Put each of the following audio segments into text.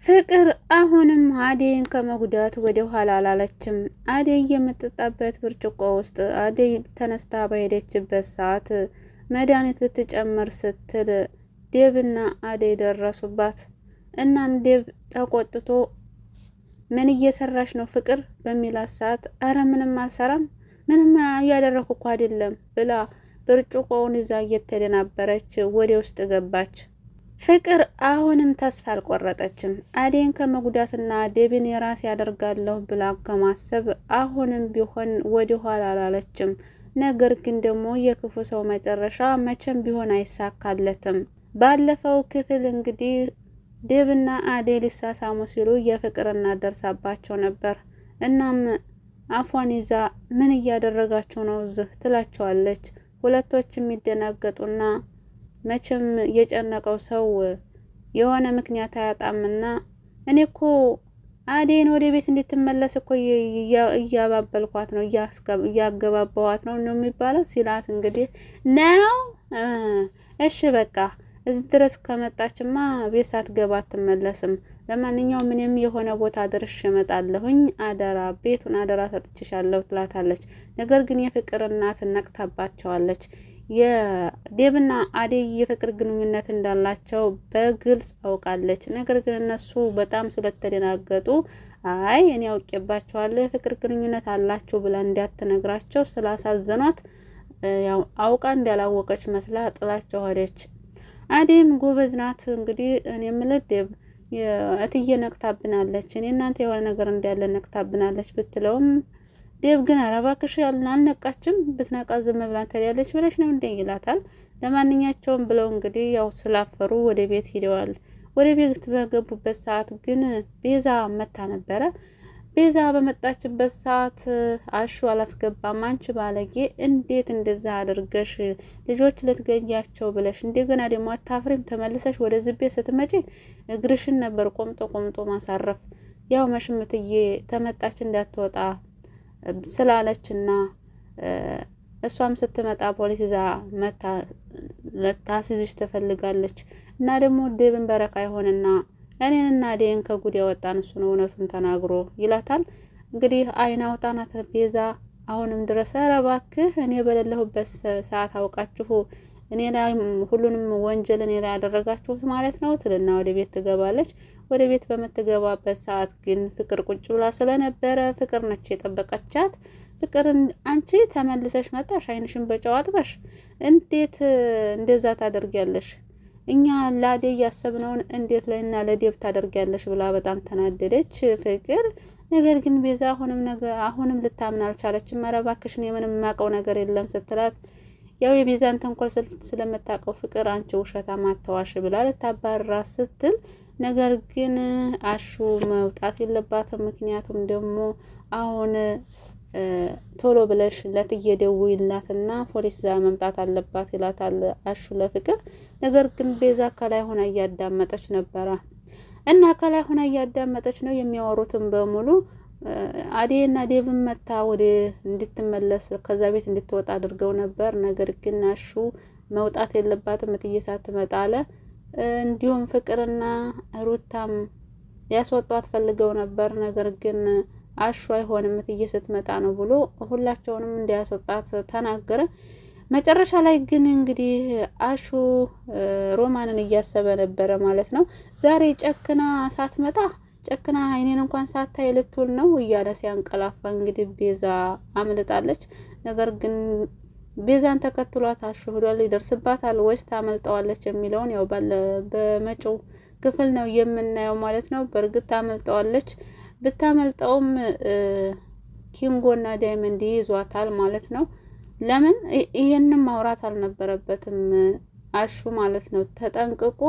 ፍቅር አሁንም አደይን ከመጉዳት ወደ ኋላ አላለችም። አደይ የምትጠጣበት ብርጭቆ ውስጥ አደይ ተነስታ በሄደችበት ሰዓት መድኃኒት ልትጨምር ስትል ዴብና አደይ ደረሱባት። እናም ዴብ ተቆጥቶ ምን እየሰራሽ ነው ፍቅር በሚላት ሰዓት እረ ምንም አልሰራም፣ ምንም እያደረኩ እኮ አይደለም ብላ ብርጭቆውን ይዛ እየተደናበረች ወደ ውስጥ ገባች። ፍቅር አሁንም ተስፋ አልቆረጠችም። አዴን ከመጉዳትና ዴብን የራሴ ያደርጋለሁ ብላ ከማሰብ አሁንም ቢሆን ወደ ኋላ አላለችም። ነገር ግን ደግሞ የክፉ ሰው መጨረሻ መቼም ቢሆን አይሳካለትም። ባለፈው ክፍል እንግዲህ ዴብና አዴ ሊሳሳሙ ሲሉ የፍቅር እናት ደርሳባቸው ነበር። እናም አፏን ይዛ ምን እያደረጋችሁ ነው እዚህ ትላቸዋለች። ሁለቶች የሚደናገጡና መቼም የጨነቀው ሰው የሆነ ምክንያት አያጣምና እኔ እኮ አዴን ወደ ቤት እንድትመለስ እኮ እያባበልኳት ነው፣ እያገባባኋት ነው ነው የሚባለው ሲላት እንግዲህ ነው እሺ በቃ እዚህ ድረስ ከመጣችማ ቤት ሳትገባ አትመለስም። ለማንኛውም እኔም የሆነ ቦታ ድርሽ እመጣለሁኝ፣ አደራ ቤቱን አደራ ሰጥቼሻለሁ ትላታለች። ነገር ግን የፍቅር እናት ነቅታባቸዋለች። የዴብና አዴይ የፍቅር ግንኙነት እንዳላቸው በግልጽ አውቃለች። ነገር ግን እነሱ በጣም ስለተደናገጡ አይ እኔ አውቄባቸዋለሁ የፍቅር ግንኙነት አላችሁ ብላ እንዳትነግራቸው ስላሳዘኗት ያው አውቃ እንዳላወቀች መስላ ጥላቸው ሄደች። አዴም ጎበዝ ናት። እንግዲህ እኔ የምልህ ዴብ እትዬ ነቅታብናለች፣ እኔ እናንተ የሆነ ነገር እንዳለ ነቅታብናለች ብትለውም ዴብ ግን ኧረ እባክሽ አልነቃችም፣ ብትነቃ ዝም ብላን ትሄዳለች ብለሽ ነው እንዴ ይላታል። ለማንኛቸውም ብለው እንግዲህ ያው ስላፈሩ ወደ ቤት ሂደዋል። ወደ ቤት በገቡበት ሰዓት ግን ቤዛ መታ ነበረ። ቤዛ በመጣችበት ሰዓት አሹ አላስገባም፣ አንቺ ባለጌ፣ እንዴት እንደዛ አድርገሽ ልጆች ልትገያቸው ብለሽ እንደገና ደግሞ አታፍሪም? ተመልሰሽ ወደዚህ ቤት ስትመጪ እግርሽን ነበር ቆምጦ ቆምጦ ማሳረፍ። ያው መሽምትዬ ተመጣች እንዳትወጣ ስላለችና እሷም ስትመጣ ፖሊስ ይዛ መታ ልታስይዝሽ ትፈልጋለች። እና ደግሞ ዴብን በረካ ይሆንና እኔንና አዴን ከጉድ ያወጣን እሱ ነው እውነቱን ተናግሮ ይላታል። እንግዲህ አይን አውጣ ናት ቤዛ አሁንም ድረስ ኧረ እባክህ እኔ በሌለሁበት ሰዓት አውቃችሁ እኔ ላይ ሁሉንም ወንጀል እኔ ላይ ያደረጋችሁት ማለት ነው ትልና ወደ ቤት ትገባለች። ወደ ቤት በምትገባበት ሰዓት ግን ፍቅር ቁጭ ብላ ስለነበረ ፍቅር ነች የጠበቀቻት። ፍቅርን አንቺ ተመልሰሽ መጣሽ፣ አይንሽን በጨው አጥበሽ እንዴት እንደዛ ታደርጊያለሽ? እኛ ለአዴ እያሰብነውን እንዴት ለና ለዴብ ታደርጊያለሽ? ብላ በጣም ተናደደች ፍቅር። ነገር ግን ቤዛ አሁንም ነገ አሁንም ልታምን አልቻለችም። ኧረ እባክሽ እኔ ምንም የማውቀው ነገር የለም ስትላት ያው የቤዛን ተንኮል ስለምታውቀው ፍቅር አንቺ ውሸታም አትዋሽ ብላ ልታባራ ስትል ነገር ግን አሹ መውጣት የለባትም። ምክንያቱም ደግሞ አሁን ቶሎ ብለሽ ለትዬ ደውይላትና ፖሊስ ዛ መምጣት አለባት ይላታል አሹ ለፍቅር። ነገር ግን ቤዛ ከላይ ሆና እያዳመጠች ነበረ እና ከላይ ሆና እያዳመጠች ነው የሚያወሩትን በሙሉ። አዴና ዴቭን መታ ወደ እንድትመለስ ከዛ ቤት እንድትወጣ አድርገው ነበር። ነገር ግን አሹ መውጣት የለባትም እትዬ ሳትመጣ አለ። እንዲሁም ፍቅርና ሩታም ሊያስወጧት ፈልገው ነበር። ነገር ግን አሹ አይሆንም እትዬ ስትመጣ ነው ብሎ ሁላቸውንም እንዲያስወጣት ተናገረ። መጨረሻ ላይ ግን እንግዲህ አሹ ሮማንን እያሰበ ነበረ ማለት ነው። ዛሬ ጨክና ሳትመጣ ጨክና አይኔን እንኳን ሳታይ ልትውል ነው እያለ ሲያንቀላፋ እንግዲህ ቤዛ አምልጣለች። ነገር ግን ቤዛን ተከትሏት አሹ ሄዷል። ይደርስባታል ወይስ ታመልጠዋለች የሚለውን ያው ባለ በመጪው ክፍል ነው የምናየው ማለት ነው። በእርግጥ ታመልጠዋለች። ብታመልጠውም ኪንጎና ዳይመንድ ይዟታል ማለት ነው። ለምን ይሄንን ማውራት አልነበረበትም አሹ ማለት ነው። ተጠንቅቆ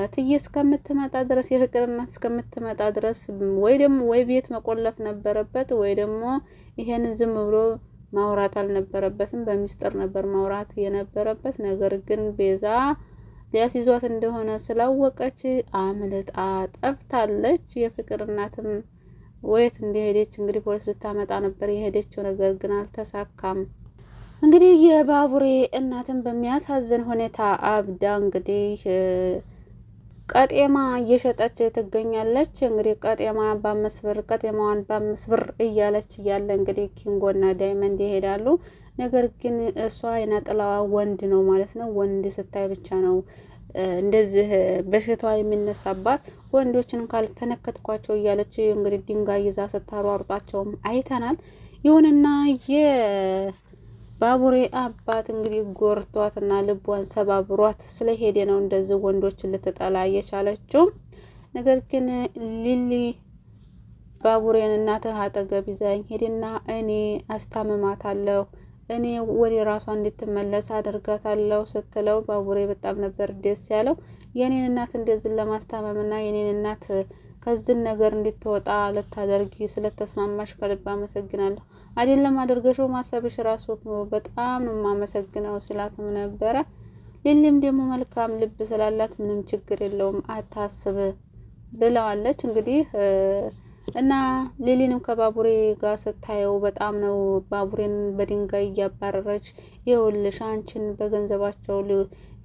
እትዬ እስከምትመጣ ድረስ የፍቅር እናት እስከምትመጣ ድረስ ወይ ደግሞ ወይ ቤት መቆለፍ ነበረበት ወይ ደግሞ ይሄንን ዝም ብሎ ማውራት አልነበረበትም። በሚስጥር ነበር ማውራት የነበረበት። ነገር ግን ቤዛ ሊያስይዟት እንደሆነ ስላወቀች አምልጣ ጠፍታለች። የፍቅር እናትም ወየት እንደሄደች እንግዲህ ፖሊስ ስታመጣ ነበር የሄደችው። ነገር ግን አልተሳካም። እንግዲህ የባቡሬ እናትን በሚያሳዝን ሁኔታ አብዳ እንግዲህ ቀጤማ እየሸጠች ትገኛለች። እንግዲህ ቀጤማ በ5 ብር፣ ቀጤማዋን በ5 ብር እያለች እያለ እንግዲህ ኪንጎና ዳይመንድ ይሄዳሉ። ነገር ግን እሷ የነጠላዋ ወንድ ነው ማለት ነው። ወንድ ስታይ ብቻ ነው እንደዚህ በሽታዋ የሚነሳባት። ወንዶችን ካልፈነከትኳቸው እያለች እንግዲህ ድንጋይ ይዛ ስታሯሩጣቸውም አይተናል። ይሁንና የባቡሬ አባት እንግዲህ ጎርቷትና ልቧን ሰባብሯት ስለሄደ ነው እንደዚህ ወንዶችን ልትጠላ እየቻለችው። ነገር ግን ሊሊ ባቡሬን እናትህ አጠገብ ይዛኝ ሄድና እኔ አስታምማታለሁ፣ እኔ ወደ ራሷ እንድትመለስ አደርጋታለሁ ስትለው ባቡሬ በጣም ነበር ደስ ያለው። የኔን እናት እንደዚህ ለማስታመምና የኔን እናት ከዚህ ነገር እንድትወጣ ልታደርጊ ስለተስማማሽ ከልብ አመሰግናለሁ። አይደለም አድርገሽው ማሰብሽ ራሱ በጣም ነው የማመሰግነው ስላትም ነበረ። ሊሊም ደግሞ መልካም ልብ ስላላት ምንም ችግር የለውም አታስብ ብለዋለች። እንግዲህ እና ሊሊንም ከባቡሬ ጋር ስታየው በጣም ነው ባቡሬን በድንጋይ እያባረረች፣ ይኸውልሽ አንቺን በገንዘባቸው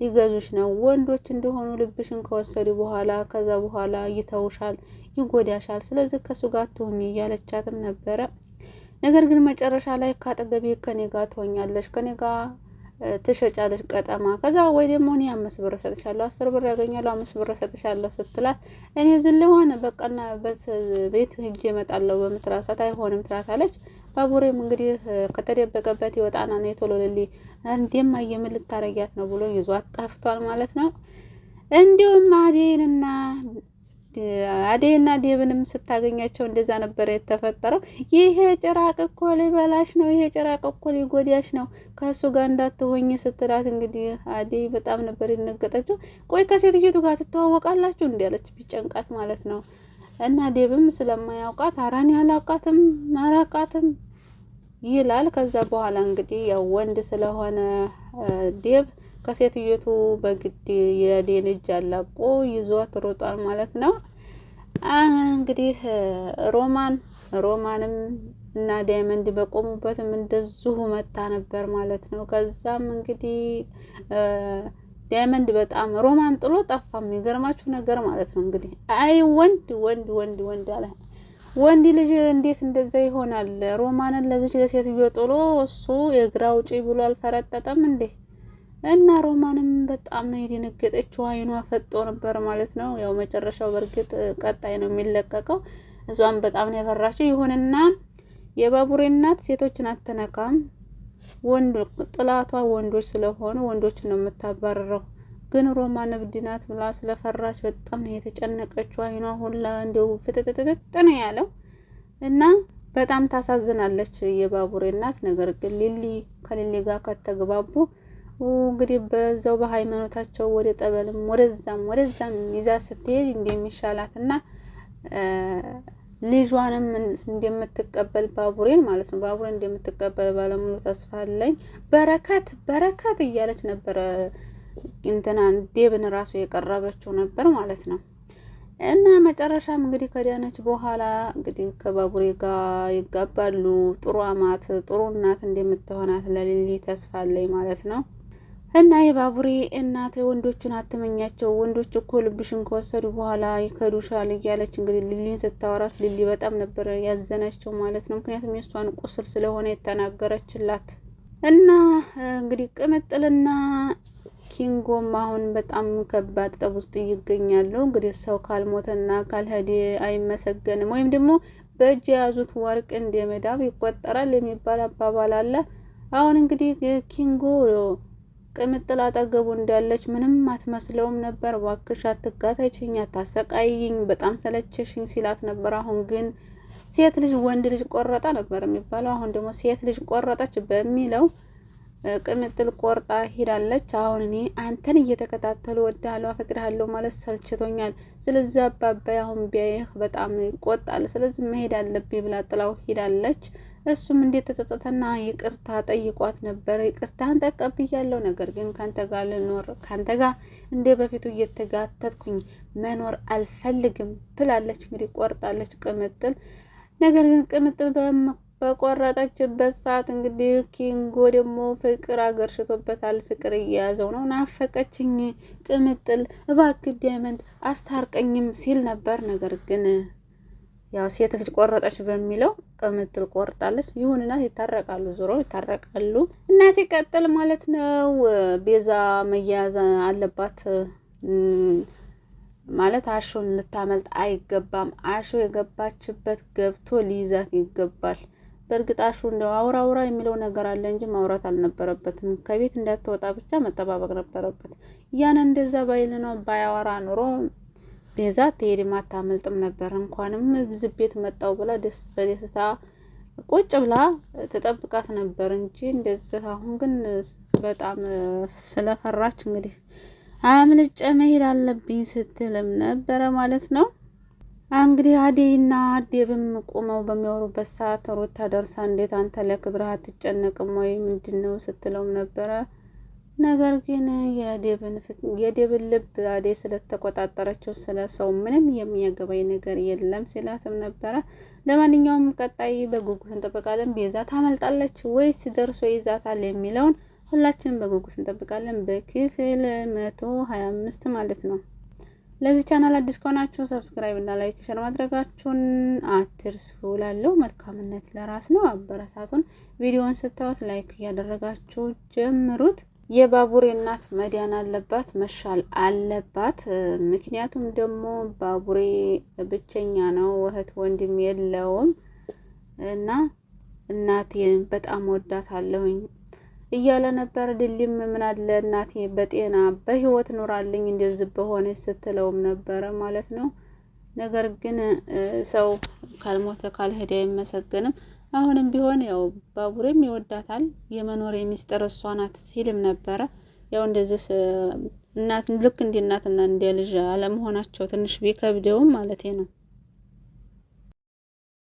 ሊገዙሽ ነው፣ ወንዶች እንደሆኑ ልብሽን ከወሰዱ በኋላ ከዛ በኋላ ይተውሻል፣ ይጎዳሻል፣ ስለዚህ ከሱ ጋር ትሁኝ እያለቻትም ነበረ። ነገር ግን መጨረሻ ላይ ካጠገቤ ከኔ ጋር ትሆኛለሽ፣ ከኔ ጋር ትሸጫለሽ ቀጠማ፣ ከዛ ወይ ደግሞ እኔ 5 ብር እሰጥሻለሁ፣ 10 ብር ያገኛለሁ፣ 5 ብር እሰጥሻለሁ ስትላት እኔ ዝም ልሆን በቃና ቤት ሂጄ እመጣለሁ በምትላት ሰዓት አይሆንም ትላታለች። ባቡሬም እንግዲህ ከተደበቀበት ይወጣና ነው ቶሎ ልሊ እንደማየ ምን ልታረጊያት ነው ብሎ ይዟት ጠፍቷል ማለት ነው። እንዲሁም አዴና ዴብንም ስታገኛቸው እንደዛ ነበረ የተፈጠረው። ይሄ ጭራቅ እኮ ሊበላሽ ነው፣ ይሄ ጭራቅ እኮ ሊጎዳሽ ነው፣ ከእሱ ጋር እንዳትሆኝ ስትላት እንግዲህ አዴ በጣም ነበር የደነገጠችው። ቆይ ከሴትዮቱ ጋር ትተዋወቃላችሁ እንዲ ያለች ቢጨንቃት ማለት ነው። እና ዴብም ስለማያውቃት አራኔ አላውቃትም አራቃትም ይላል። ከዛ በኋላ እንግዲህ ያው ወንድ ስለሆነ ዴብ ከሴትዮቱ በግድ የዴን እጅ አላቆ ይዟት ሮጧል ማለት ነው። እንግዲህ ሮማንም እና ዳይመንድ በቆሙበትም እንደዚሁ መታ ነበር ማለት ነው። ከዛም እንግዲህ ዳይመንድ በጣም ሮማን ጥሎ ጠፋ። የሚገርማችሁ ነገር ማለት ነው እንግዲህ አይ ወንድ ወንድ ወንድ ወንድ አለ፣ ወንድ ልጅ እንዴት እንደዛ ይሆናል? ሮማንን ለዚች ለሴትዮ ጥሎ እሱ የግራ ውጪ ብሎ አልፈረጠጠም እንዴ? እና ሮማንም በጣም ነው የደነገጠችው። አይኗ ፈጦ ነበር ማለት ነው። ያው መጨረሻው በእርግጥ ቀጣይ ነው የሚለቀቀው። እሷም በጣም ነው የፈራችው። ይሁንና የባቡሬ እናት ሴቶችን አትነካም፣ ወንድ ጥላቷ ወንዶች ስለሆኑ ወንዶችን ነው የምታባርረው። ግን ሮማን እብድ ናት ብላ ስለፈራች በጣም ነው የተጨነቀችው። አይኗ ሁላ እንደው ፍጥጥጥጥ ነው ያለው እና በጣም ታሳዝናለች የባቡሬ እናት። ነገር ግን ሊሊ ከሊሊ ጋር ከተግባቡ እንግዲህ በዛው በሃይማኖታቸው ወደ ጠበልም ወደዛም ወደዛም ይዛ ስትሄድ እንደሚሻላት እና ልጇንም እንደምትቀበል ባቡሬን ማለት ነው፣ ባቡሬን እንደምትቀበል ባለሙሉ ተስፋ አለኝ። በረከት በረከት እያለች ነበረ እንትናን ዴብን ራሱ የቀረበችው ነበር ማለት ነው። እና መጨረሻም እንግዲህ ከዳነች በኋላ እንግዲህ ከባቡሬ ጋር ይጋባሉ። ጥሩ አማት ጥሩ እናት እንደምትሆናት ለሊሊ ተስፋ አለኝ ማለት ነው። እና የባቡሬ እናት ወንዶቹን አትመኛቸው፣ ወንዶች እኮ ልብሽን ከወሰዱ በኋላ ይከዱሻል እያለች እንግዲህ ሊሊን ስታወራት ሊሊ በጣም ነበር ያዘነችው ማለት ነው። ምክንያቱም የእሷን ቁስል ስለሆነ የተናገረችላት። እና እንግዲህ ቅምጥልና ኪንጎም አሁን በጣም ከባድ ጠብ ውስጥ ይገኛሉ። እንግዲህ ሰው ካልሞተና ካልሄደ አይመሰገንም፣ ወይም ደግሞ በእጅ የያዙት ወርቅ እንደ መዳብ ይቆጠራል የሚባል አባባል አለ። አሁን እንግዲህ ኪንጎ ቅምጥል አጠገቡ እንዳለች ምንም አትመስለውም ነበር። እባክሽ አትጋተችኝ፣ አታሰቃይኝ፣ በጣም ሰለቸሽኝ ሲላት ነበር። አሁን ግን ሴት ልጅ ወንድ ልጅ ቆረጠ ነበር የሚባለው። አሁን ደግሞ ሴት ልጅ ቆረጠች በሚለው ቅምጥል ቆርጣ ሄዳለች። አሁን እኔ አንተን እየተከታተሉ ወዳለሁ አፈቅርሃለሁ ማለት ሰልችቶኛል። ስለዚህ አባባይ አሁን ቢያይህ በጣም ይቆጣል። ስለዚህ መሄድ አለብኝ ብላ ጥላው ሄዳለች። እሱም እንዴት ተጸጸተና ይቅርታ ጠይቋት ነበር። ይቅርታን ተቀብያለሁ፣ ነገር ግን ካንተ ጋር ልኖር ካንተ ጋር እንደ በፊቱ እየተጋተትኩኝ መኖር አልፈልግም ብላለች። እንግዲህ ቆርጣለች ቅምጥል። ነገር ግን ቅምጥል በቆረጠችበት ሰዓት እንግዲህ ኪንጎ ደግሞ ፍቅር አገርሽቶበታል። ፍቅር እየያዘው ነው። ናፈቀችኝ ቅምጥል፣ እባክህ ዳይመንድ አስታርቀኝም ሲል ነበር። ነገር ግን ያው ሴት ልጅ ቆረጠች በሚለው ቅምጥል ቆርጣለች። ይሁንና ይታረቃሉ፣ ዞሮ ይታረቃሉ። እና ሲቀጥል ማለት ነው ቤዛ መያያዝ አለባት ማለት አሹን ልታመልጥ አይገባም። አሹ የገባችበት ገብቶ ሊይዛት ይገባል። በእርግጥ አሹ እንደው አውራ አውራ የሚለው ነገር አለ እንጂ ማውራት አልነበረበትም። ከቤት እንዳትወጣ ብቻ መጠባበቅ ነበረበት። ያን እንደዛ ባይል ነው ባያወራ ኑሮ ቤዛ ትሄድም አታመልጥም ነበር። እንኳንም ቤት መጣው ብላ ደስ በደስታ ቁጭ ብላ ትጠብቃት ነበር እንጂ እንደዚህ። አሁን ግን በጣም ስለፈራች እንግዲህ አምልጬ መሄድ አለብኝ ስትልም ነበረ ማለት ነው። እንግዲህ አዴይና ዴብም ቆመው በሚያወሩበት ሰዓት ሩታ ደርሳ እንዴት አንተ ለክብርህ አትጨነቅም ወይ ምንድን ነው ስትለውም ነበረ። ነገር ግን የዴብን ልብ አዴይ ስለተቆጣጠረችው ስለ ሰው ምንም የሚያገባኝ ነገር የለም ሲላትም ነበረ። ለማንኛውም ቀጣይ በጉጉት እንጠብቃለን። ቤዛ ታመልጣለች ወይስ ደርሶ ይዛታል የሚለውን ሁላችንም በጉጉት እንጠብቃለን። በክፍል 125 ማለት ነው። ለዚህ ቻናል አዲስ ከሆናችሁ subscribe እና like share ማድረጋችሁን አትርሱ። ላለው መልካምነት ለራስ ነው። አበረታቱን። ቪዲዮውን ስታዩት like እያደረጋችሁ ጀምሩት። የባቡሬ እናት መዳን አለባት፣ መሻል አለባት። ምክንያቱም ደግሞ ባቡሬ ብቸኛ ነው፣ እህት ወንድም የለውም እና እናቴን በጣም ወዳታለሁኝ እያለ ነበር። ድሊም ምን አለ እናቴ በጤና በህይወት ኖራልኝ እንደዚህ በሆነ ስትለውም ነበረ ማለት ነው። ነገር ግን ሰው ካልሞተ ካልሄደ አይመሰገንም። አሁንም ቢሆን ያው ባቡሬም ይወዳታል፣ የመኖር የሚስጥር እሷ ናት ሲልም ነበረ። ያው እንደዚህ እናት ልክ እንደ እናትና እንደ ልጅ አለመሆናቸው ትንሽ ቢከብደውም ማለት ነው።